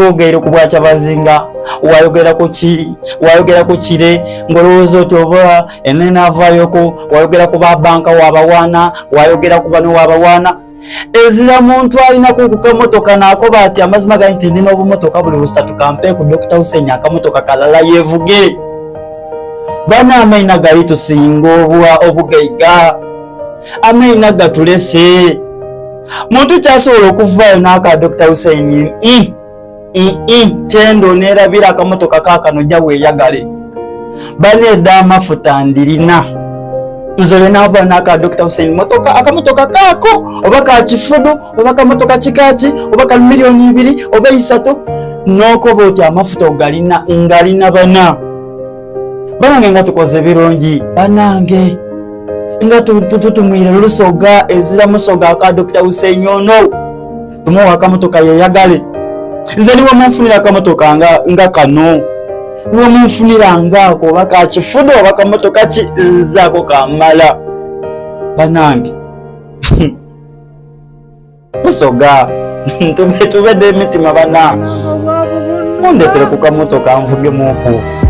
Twogeire ku bwakyabazinga, wayogera ku ki, wayogera ku kire, ng'olowooza oti oba enene avaayoku, wayogera ku ba banka wabawaana, wayogera ku bano wabawaana. Ezira muntu alinaku ku kamotoka n'akoba ati amazima gali nti ndina obumotoka buli busatu kampeeku Dokita Hussein akamotoka kalala yeevuge. Bano amaina gali tusinga obwa obugaiga, amaina gatulese. Muntu kyasobola okuvaayo n'aka Dokita Hussein mm, mm, mm, kyendo neerabira akamotoka kaakano jja weeyagale. Bano eda amafuta ndirina. Nze ole naava n'aka Dokita Hussein motoka akamotoka kaako oba ka kifudu oba kamotoka kikaaki oba ka miliyoni ibiri oba isatu n'okoba oti amafuta ogalina ngalina bana. Banange nga tukoze birungi banange nga tutumwire lusoga ezira musoga aka Dokita Hussein ono tumuwa akamotoka yeyagale. Nze niwe munfunira akamotoka nga, nga kano niwe munfunira ngaako oba kakifudu oba kamotoka ki nze ako kamala banange. Musoga tubedde emitima bana mundetere ku kamotoka nvugemuku.